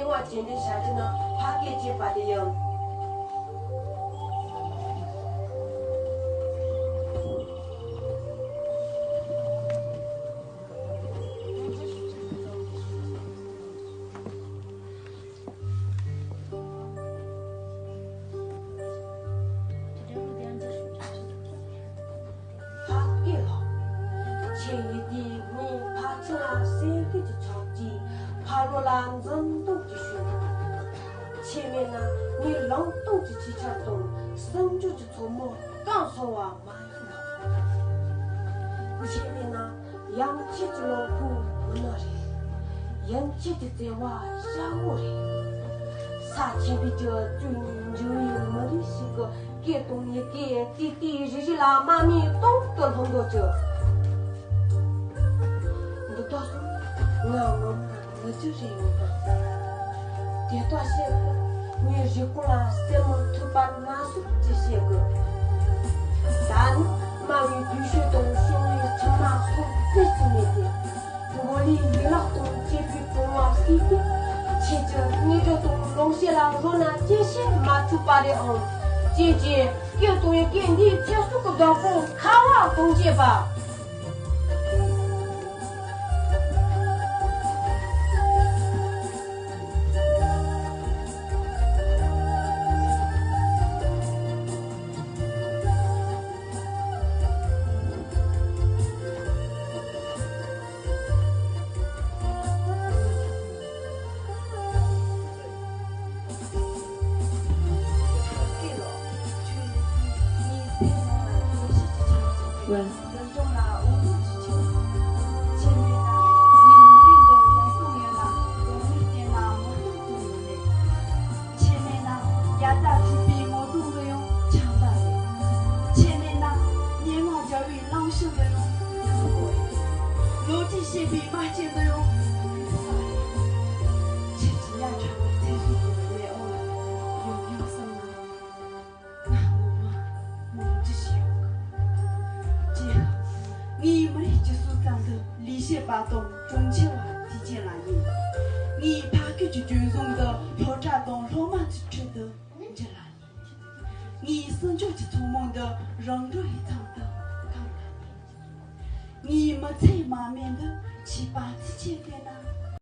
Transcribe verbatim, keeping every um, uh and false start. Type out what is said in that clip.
བ་བྱས་ནས་བྱ་རྒྱུ་ན་ཕ་སྐད་ཅེས་པ་དེ་ཡང་། ཕ་སྐད་ལགས། ཁྱེད་ཡིན་དུས་ངའི་ཕ་ཚུལ་ལ་སེམས་ཁུར་གྱི་ཚོགས་ཀྱིས་ཕ་ལོ་ལ་འཛུམ་མདངས་ཀྱི་ཤུགས། ཁྱེད་མེད་ན་ངའི་ལངས་སྟངས་ཀྱི་ཆེ་ཆར་དང་སེམས་སྐྱོ་གྱི་མཚོ་མོ་བསྐམས་སོང་བ་མ་ཡིན་ནམ། ཁྱེད་མེད་ན་ཡང་ཁྱེད་ཀྱི་ལོ་ཕུག་མི་ནག་རེད། ཡང་ཁྱེད་ཀྱི་བརྩེ་བ་ཤ་བོ་རེད། ས་ཆེན་པོའི་གི་བཙུན་མོའི་འཇུ་བའི་མི་རིགས་ཤིག་གི་སྐད་དང་ཡི་གེ་ཏི་ཏི་རི་རི་ལ་དམག་མིའི་སྟོང་དུ་ལྷུང་འདོད་ཀྱི། འདི་དག་སོང་ང་ངོ་མ་ངུ་རྒྱུ་རེད་ཡོད་པ། དེ་ལྟར་བཤད་དུས་ངའི་རེ་སྐུལ་ལ་སེམས་མ་ཐུབ་པར་མ་སུབ་ཅིག་བཤད་དགོས། ད་ནི་དམའ་བའི་སྡུག་ཤོས་དང་ཤོང་བའི་ཚང་མ་ཐོབ་ཟེར་གྱི་མེད་དེ། མགོ་ལའི་ཡན་ལག་དང་བཅས་པའི་གྲོང་བ་སྲིད་དེ། ཁྱེད་ཀྱི་དངོས་གྲུབ་དང་ལོངས་སྤྱོད་ལ་རོ་ན་སྐྱེ་ཤེས་མ་ཐུབ་པ་རེད་ཨང་། ཅེས་ཀྱི་སྐད་དང་ཡི་གེ་འདིའི་ཚེ་སྲོག་གི་བདག་པོ་ཁ་བ་གཏོང་བྱེད་པ། ཁྱེད་མེད་ན་ཡ་ད་གྲུབ་པའི་ངོ་གདོང་གི་ཡང་བྱམས་པ་རེད། ཁྱེད་མེད་ན་སྙན་ངག་སྦྱར་བའི་གླང་ཤིང་གི་ཡང་ཡག་པོ་རེད། ལོ་རྒྱུས་བཤད་པའི་མ་སྐྱེས་གི་ཡང་ཡུལ་ས་རེད། ཁྱེད་ཀྱི་ཡ་ཁྲ་བའི་ཚེ་སྲོག་གི་ལས་འོང་ལ་ཡོང་ཡོང་བསམ་ན། ང་ངོ་མ་མོང་ཅི་ཞིག་ཡོང་གི། ཅེས། ངའི་མི་རིགས་ཀྱི་སྲོག་རྩ་འདི་ལས་བྱེད་པ་དང་གྲོང་ཁྱེར་བ་དུས་ཆེན་ལ་ཡིན། ངའི་ཕ་སྐད་ཀྱི་སྐྱོན་བཟང་འདི་སློབ་གྲྭ་དང་སློབ་མ་ཚོའི་ཁྲོད་དུ་འཇུ་ལ་ཡིན། ངའི་སྲིད་འཇུག་གི་ཐུན་མོང་འདི་རང་གྲོལ་བའི་མཚམས་དུ་བསྐམ་ལ་ཡིན། ངའི་མི་ཚེའི་མ་སྨད་འདི་ཆེས་པ་ཚིག་ཆེ་བལྟས་ན།